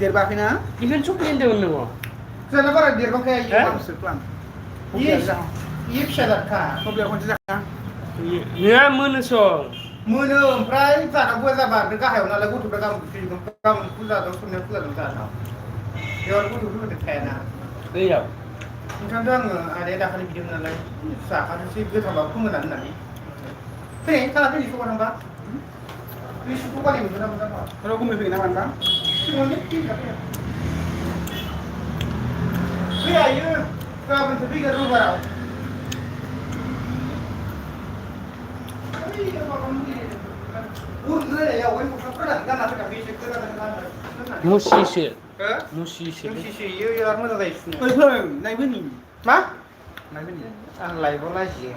देरबाखैना event सफैनो होनदोंमोन नोङो जोंना बारा देरबाखै इयो प्लान इयो फिसा जादखा खबलेर खनसे जाखा नोंहा मोनोसो मोनो ओमफ्राय जाना बुया जाबा नों गाहायाव नालाय गथ'फ्रा गाबोन फुजा दं समनिया फुजा दं जाहानाव बेयाव गथ'फोर थायाना बैयाव ओंखायनोथ' आङो आदाया दाखालि बिदोंमोन नालाय जाखानोसै गोथांबाबो फोमोननानै होननानै फै साला फै सखा थांबा बे सुखौ गारि मोनगोन ना मोना र' गुमै फैगोन ना मानोबा फैया इयो गाबोनसो फैगोन रबिबाराव मुसिसो मुसिसो इयो बिराद मोजां जायो सुनो फै नायबोनि मा नायबोनि आं लाइभआव लाजियो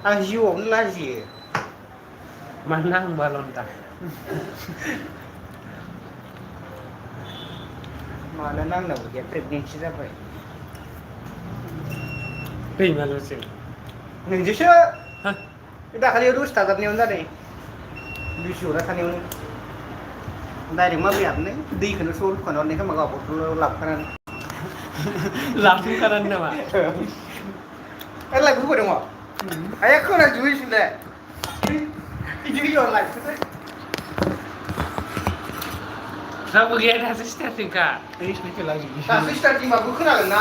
आं जिउआवनो लाजियो मानोना आं बालन्दा मानोना आंनाव गैया प्रेगनेन्सि जाबाय दैमालुसो नोंजोंसो दाखालि रुस थाजाबनायावनो जादों बिसिहरा थानायावनो डाइरेक्ट मा फैयाबनो दैखौनो स' रुखाना हरनाय खोमा गाव बथलाव लाबोखानानै लाबोखानानै नामा लाइभ होबाय दङ आया खोनाजोबैसोंलाय बिदि होयो लाइभखौथाय रावबो गैया दासो स्टार्टिंखा दासो स्टार्टिंबाबो खोनागोन ना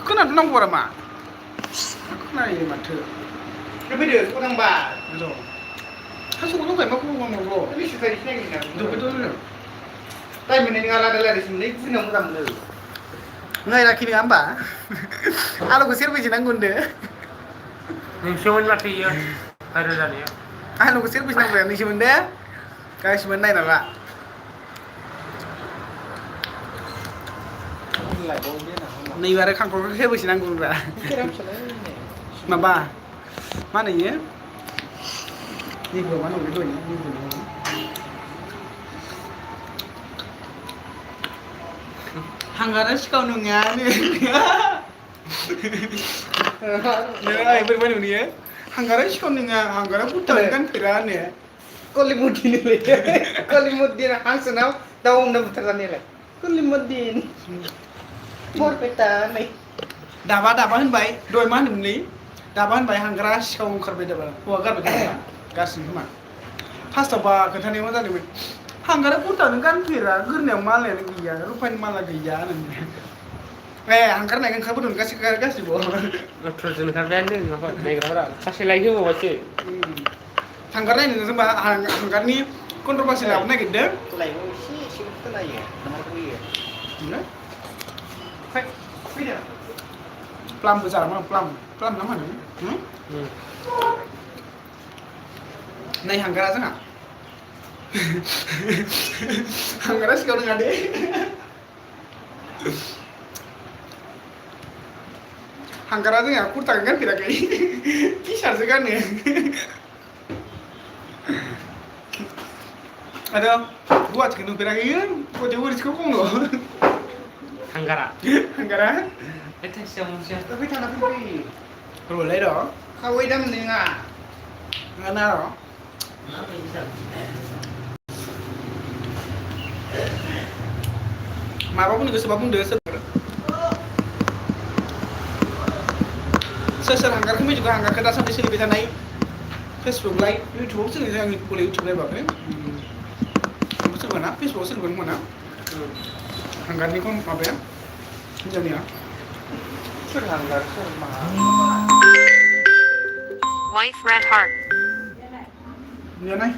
खोनानो नांगौ आरो मा खोनायो माथो फैदो फोनांबा र' थास'खौ दंखायो मा खबर मावनांगौ बेसेबां सिनायगोन दंखायोथ' टाइम मोननाय नङा आलादा रायज्लायसिमलै बुजिनायाव मोजां मोनो नायराखि नङा होमबा आलुखौ सेरबैसे नांगौ होनदो नोंसोमोन माथो इयो भाइरेल जानाया आलुखौ सेरबैसे नांगौ नोंसोमोन दे गासिबो नायना ला नैबे आरो खांख्रखौ सेरबैसे नांगौ होनबा माबा मा होनो इयो निग्र मा होनो दहाय निग्र हांगारा सिखाव नङा बोरैबा नुयो हांगारा सिखाव नङा हांगारा भुटान गानफेरा होनो कलिमुद्दिन हांसोनाव दाउ हमना बुथारजानायालाय कलिमुद्दिन बरपेटा नै दाबा होनबाय दहाय मा होनदोंमोनलै दाबा होनबाय हांगारा सिखाव ओंखारबाय दाबा हौवा गारबाय गारसिन खोमा फार्स्टआव बा खोन्थानायाव मा जादोंमोन हांगारा भुटान गानफेरा गोरनायाव मालायानो गैया रुपानि माला गैया होननानै हांगार नायगोन ओंखारबोदों गासिबो अथ्र'जन ओंखारबायानो माबा नायग्राफोरा सासे लाइक होबावबासो हांगार नायनो जोंबा हांगारनि कन्ट्रभार्सि लाबोनो नागिरदों लाइभआव एसे खोनायो फैदो प्लामबो जागोन प्लाम ना मा होनो नाय हांगारा जोंहा हांगारा सिखाव नङा दे हांगारा जोंहा कुर्ताखौ गानफेराखै टि सार्टसो गानो आरो गुवाहाटिखौ नुफेराखै गुवाहाटियाव ओरैसोखौ बुङो हांगारा फै थाना फै र'लाय र' खावै दा मोननाय नङा ना र' माबा बुंनो गोसोबा बुंदो सोर हांगारखौ मिथिगौ हांगारखौ दासान्दि सोलिबाय थानाय फेसबुक लाइभ इउटुबाव सोलिबाय आंनि गले इउटुब लाइभआखै सोरबा ना फेसबुकाव सोरबा मोना हांगारनि माबाया हिन्जावनिया सोर हांगार सोर मा Wife Red Heart. Yan ay.